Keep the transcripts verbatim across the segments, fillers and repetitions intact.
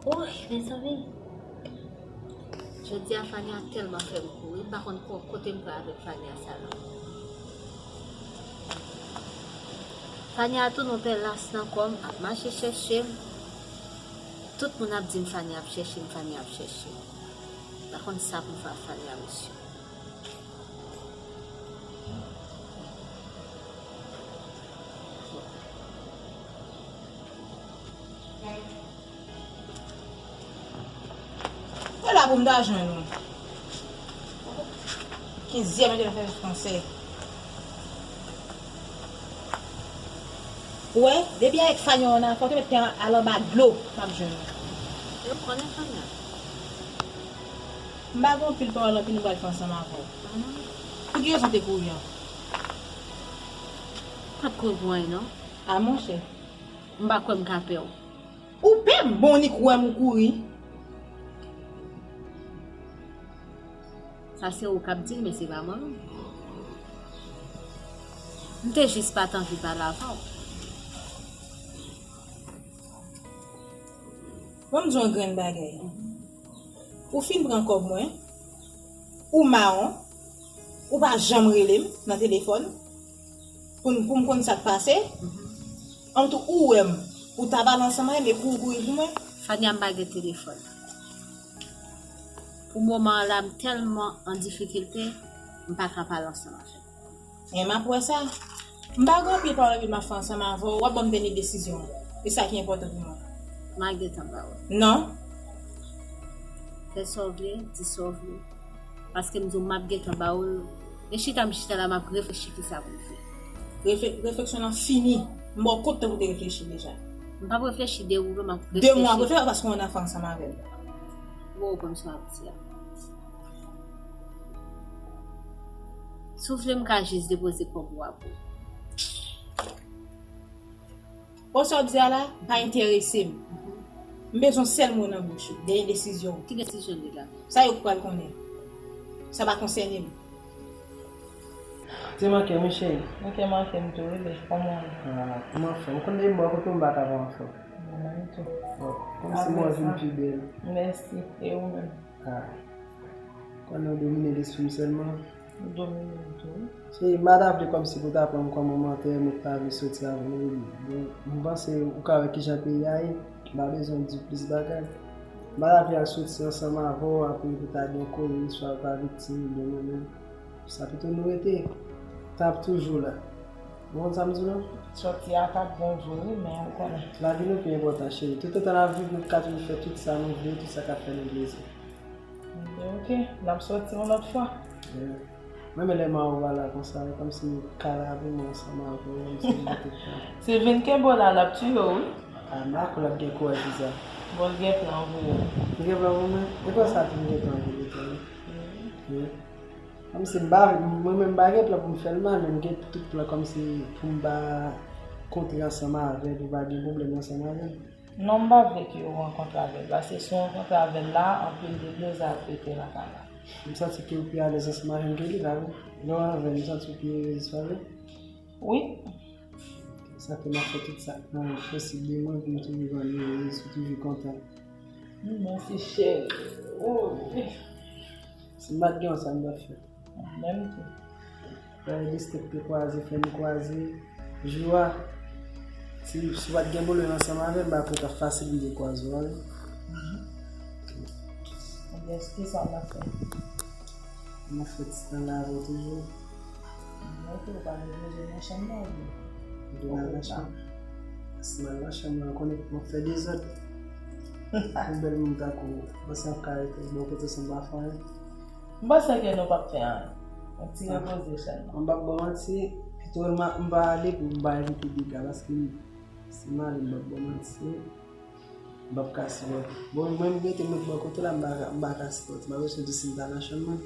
Woy, mezanmi. Jodi a, Fania tèlman fè m kouri, m pa konn ko-, kote m pral avèk Fania sa la. Fania tounen yon pè las nan kò m, ap mache chèche m. Tout moun ap di m Fania ap chèche m, Fania ap chèche m. M pa konn sa pou m fè ak Fania, mesye. Ou la pou m ta jwenn ou. Kenzyèm entènasyonal fransè. Ou wè, depi avèk Fania w nan afè, ou te mèt te al anba dlo, m ap jwenn ou. Yo konnen Fania. M pa gen anpil pawòl anpil m pral fè ansanm avè w. Pou ki rezon w te kouri an? M pa t kouri pou anyen, non. A monchè. M pa kwè m ka pè w. Ou pè m, bon, ou nik wè m ou kouri. Sa se ou k ap di l, men se pa mwen menm. M te jis pa t anvi pale avè w. Ban m di w yon grenn bagay. Ou fin pran kòb mwen, ou mawon, ou pa janm rele m nan telefòn pou m, pou m konn sa k pase. Antou ou wè m, ou ta pale ansanm avè m, epi ou kouri pou mwen. Fania, m pa gen telefòn. Pou moman an la, m tèlman an difikilte, m pa ka pale ansanm avè w. Men m ap wè sa. M pa gen anpil pawòl anpil m ap fè ansanm avè w, w ap ban m dènye desizyon an. E sa ki enpòtan pou mwen. M a gentan ba w. Non. Fè sa w vle, di sa w vle. Paske m di w m ap gentan ba w l. E chita m chita la, m ap reflechi kisa pou m fè. Refle-, refleksyon an fini. M ba w kont tan pou te reflechi deja. M p ap reflechi de ou, m ap reflechi. De mwa apre, fè paske w nan afè ansanm avè m. Bon, ou konn sa w ap di a. Si w vle, m ka jis depoze kòb ou a pou ou. Bon, sa w ap di a la, pa enterese m. M bezwen sèl mo nan bouch ou, dènye desizyon w. Ki desizyon li la? Sa yo k pral konnen. Sa pa konsène m. Te manke m, wi, cheri. Ou te manke m tou, wi, bèf. Kòman w ye? Ah, m anfòm. Ou konn depi m bò kote w, m pa ka pa anfòm. Mwen menm tou. Bon, kòmsi mwen vin pi bèl. Mèsi. E ou menm? Ah. Konnen w domine lespri m sèlman. Ou domine m tou, wi. Se, m pa ta vle kòmsi pou ta pran m kòm yon mantè, mwen ki pa vle soti avè w, wi. Bon, m panse ou ka wè kijan peyi a ye. M pa bezwen di w plis bagay. M pa ta vle al soti ansanm avè w, apre pou ta gen koze, swa ou ta viktim, oubyen mwen menm. Sa pito nou rete. Tan ap toujou la. Ou konn sa m di w la? Sòti a t ap bon vre, wi, men ou konnen. Lavi nou pi enpòtan, cheri. Toutotan n ap viv, nou ka toujou fè tout sa nou vle, tout sa k ap fè nou plezi. Ebyen, oke, n ap sòti yon lòt fwa. Yeah. Mwen renmen lè m a ou a la konsa, kòmsi m ka lave men ansanm avè w, kòmsi m mete tan. Se vin kenbe w la, l ap tiye w, wi. Ah, m pa kwè l ap gen kouraj pou sa. Bon, l gen plan pou ou. Li gen plan pou mwen? E konsa tou m gen plan pou li tou, wi. Yeah. Kòmsi m pa, mwen menm m pa gen plan pou m fè l mal, men m gen tout plan kòmsi pou m pa kontre ansanm avè l, pou pa gen pwoblèm ansanm avè l. Non, m pa vle ke ou rankontre avè l, paske si w rankontre avè l la, anpil debloze ap pete nan kay la. M santi ke ou pi alèz ansanm avè m ke li la, wi. Lè w avè l, m santi ou pi erez, pa vre? Wi. Sa fè m ap fè tout sa k nan posib de mwen pou m toujou jwenn erez, pou toujou kontan. Mèsi, cheri. Woy. Si m pa t gen w, sa m t ap fè? Menm tou. Bay listèk te kwaze, fè n kwaze. Jou a, si, si w pa t gen pwoblèm ansanm avè m, m pa kwè t ap fasil pou m te kwaze w, wi. Ebyen, kisa w ap fè? M ap fè ti tan la avè w toujou. Mwen tou, ou pa vle ploje nan chanm nan, oubyen? Ou vle al nan chanm? Si m al nan chanm nan, ou konnen m ap fè dezòd. Yon bèl moun tankou ou, ou panse m ap ka rete bò kote w san m pa fè anyen? M panse ke nou p ap fè anyen. Yon ti repoze sèlman. M p ap ba w manti, pito m pa ale pou m pa evite dega, paske si m ale, m p ap ba w manti. M p ap ka sipòte. Bon, mwen, m rete mwen bò kote w la, m pa ka, m pa ka sipòte. M ap rete di w si m ta nan chanm mwen.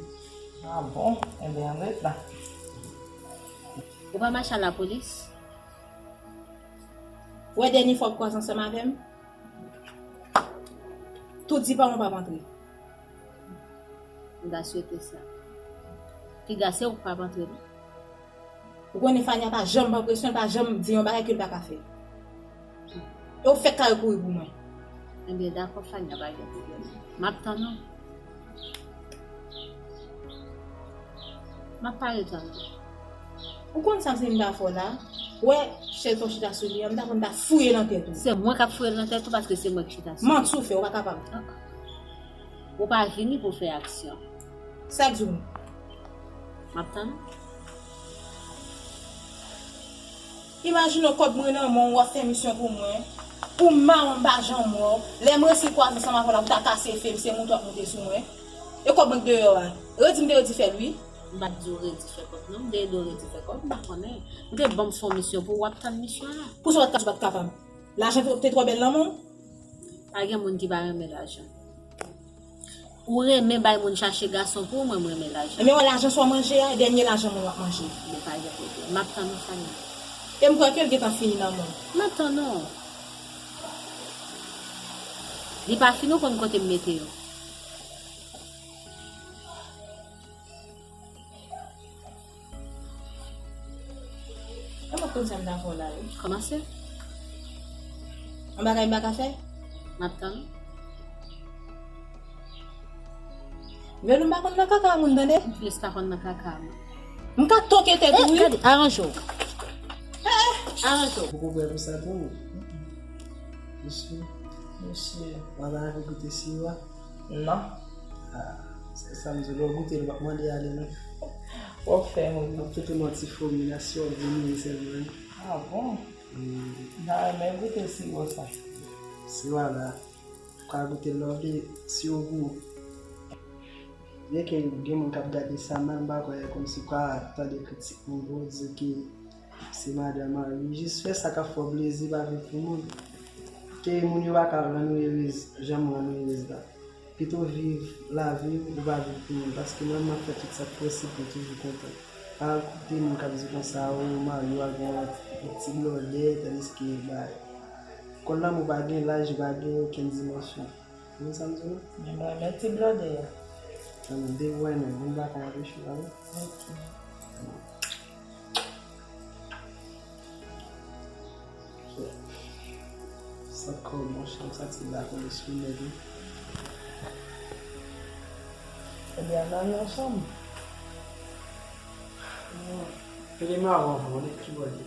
Ah bon? Ebyen, ret la. Ou pa mache a lapolis? Ou wè dènye fwa w ap kwaze ansanm avè m? Tou di pa mwen w p ap antre. M ta swete sa. Piga se ou k p ap antre, non. Ou konnen Fania pa janm pran presyon, l pa janm di yon bagay ke l pa ka fè. E ou fèk kare kouri pou mwen. Ebyen, dakò, Fania, pa gen pwoblèm. M ap tann ou. M ap pale tann ou. Ou konn sa m se m ta fè w la? Wè, chèz sa w chita sou li an, m ta konn ta fouye nan tèt ou. Se mwen k ap fouye nan tèt ou paske se mwen k chita sou li. Manti w fè, ou pa kapab. Ah. Ou pa vini pou fè aksyon. Sa k di w? M ap tann ou. Imajine w kòb mwen nan men w, w ap fè misyon pou mwen. Ou mawon m pa janm wè w. Lè m resi kwaze ansanm avè w la, pou ta kase fè m, se moute w ap moute sou mwen. E kòb mwen k deyò a. Redi m te redi fè l, wi. M pa t di w redi fè kòb, non. M te ede w redi fè kòb, m pa konnen. M te ban m fè w misyon pou w ap tann misyon an. Pou sa w pa t ka, ou pa t kapab. Lajan te, te twò bèl nan men w. Pa gen moun ki pa renmen lajan. Ou renmen bay moun chache gason pou ou, mwen, m renmen lajan. Ebyen, wè lajan sa w manje a, dènye lajan mwen w ap manje. Bon, pa gen pwoblèm. M ap tann ou, Fania. E m kwè ke l gentan fini nan men w. M ap tann ou. Li pa fini, ou konn kote m mete yo. Mwen pa konn sa m ta fè w la, wi. Kòmanse. Yon bagay m pa ka fè? M ap tann. Vènou m pa konn nan kaka moun, tande? M plis ta konn nan kaka moun. M ka toke tèt ou, wi. Gade, aranje w. Aranje w. Ou poko prè pou sa tou, non? Mesye. Mesye. W ap anvi goute siwo a? Non. Ah, se sa m di w, lè w goute l, ou p ap mande ale, non. W ap fè m ri. M ap tete w yon ti fòmil la, siwo ap vini sèlman. Ah bon? Wi. M ta renmen goute siwo sa. Siwo a la, ou ka goute l lè w vle, siwo gou. Byenke gen moun k ap gade sa mal, m pa kwè kòmsi w ka tande kritik moun pou w di ke se madanm an, wi, jis fè sa k ap fè w plezi, pa viv pou moun. Ke moun yo pa ka rann ou erez, jan m rann ou erez la. Pito viv lavi w, ou pa viv pou moun. Paske mwen, m ap fè tout sa k posib pou w toujou kontan. Pa koute moun k ap di konsa, o, mari w a gen yon ti blòdè, tandiske, bay. Kon lanmou pa gen laj, pa gen okenn dimansyon. Ou konn sa m di w? Men mwen renmen ti blòdè a. An, nou devwè nou, nou pa ka anpeche w ale. Ok. Sa kò monchè, m santi l la kole sou nèg wi. Ebyen, ann al ansanm. Non. Pede m avan, avan, mwen ki bòde.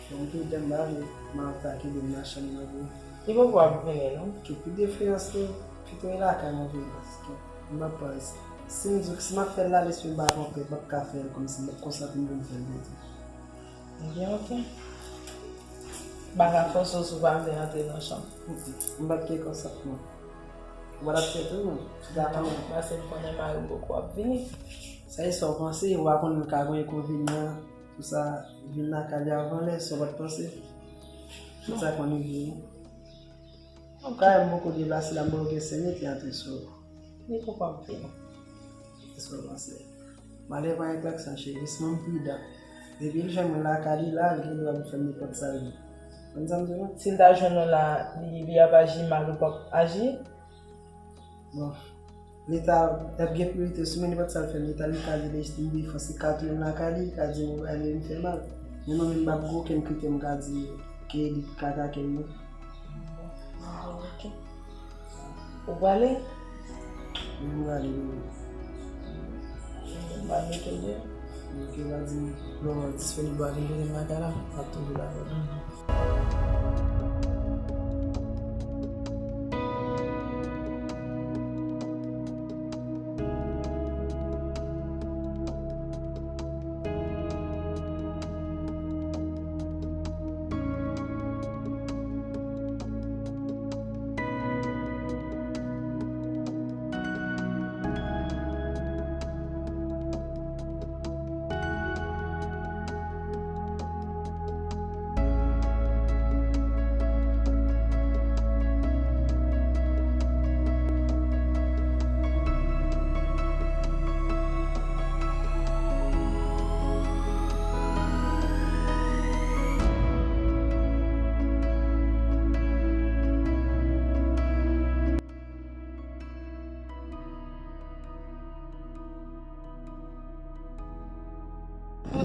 Bon, m tou dèm ba vle, m ap atake de nan chanm nan vre. Li poko ap vini, non? Ki pi defeyans li, pito e lakay mwen vini, paske m ap panse. Si m di, si m ap fè l la, lespri m pa konpèt, m ap ka fè l kòmsi m ap konsantre m pou m fè l byen. Ebyen, ok. M pa ka fòse w si w pa vle antre nan chanm. M p ap gen konsantman. Ou pa t ap fè tou, non? Ou ta konnen. Paske m konnen mari m poko ap vini. Sa e sa w panse, ou pa konnen ka gen enkonvenyan. Pou sa vin lakay li avan lè, sa w pa t panse? Tout sa konn rive wi. Kay m poko deplase la, m poko gen senk minit li antre sou ou. Li poko ap vini. Kisa w panse? M ale pa gen klakson cheri, sèlman m pridan. Depi l jwenn mwen lakay li la, l gen dwa pou fè m nenpòt sa l vle. Konn sa m di w? Si l ta jwenn ou la, li, li ap aji mal, ou p ap aji? Bon. Leta ap gen priyorite sou mwen, nenpòt sa l fè, Leta li ka di lejistim defans, li ka touye m lakay li, li ka di m ou bay li m fè mal. Men mwen menm m p ap gen okenn kritè m ka di ke li ka atake m non. Ok. Ou prale? Wi, m prale wi. M pral mete w deyò. Ok, w a di m lè w disponib w a vin jwenn m lakay la, m ap toujou la avè w.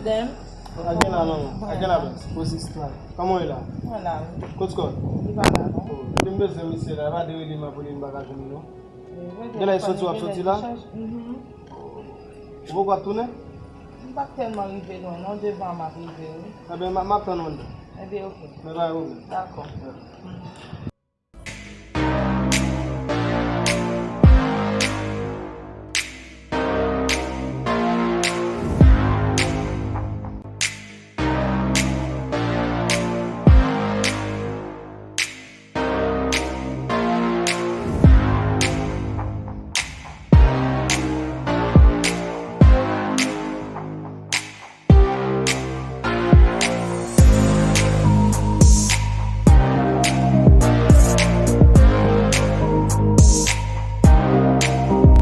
Toudèm, A gen la, manman. A gen la, baz. Kòman w ye la? Mwen la, wi. Kot Scott? Li pa la, non. Oh, depi m bezwen misye la, e pa de rele m ap rele m pa ka jwenn li, non. Gen lè l soti, w ap soti la? Mhm. Ou poko ap tounen? M pa tèlman rive lwen, non, devan m ap rive, wi. Ebyen, m ap, m ap tann ou anndan. Ebyen, oke. Men pa gen pwoblèm. Dakò. Mhm.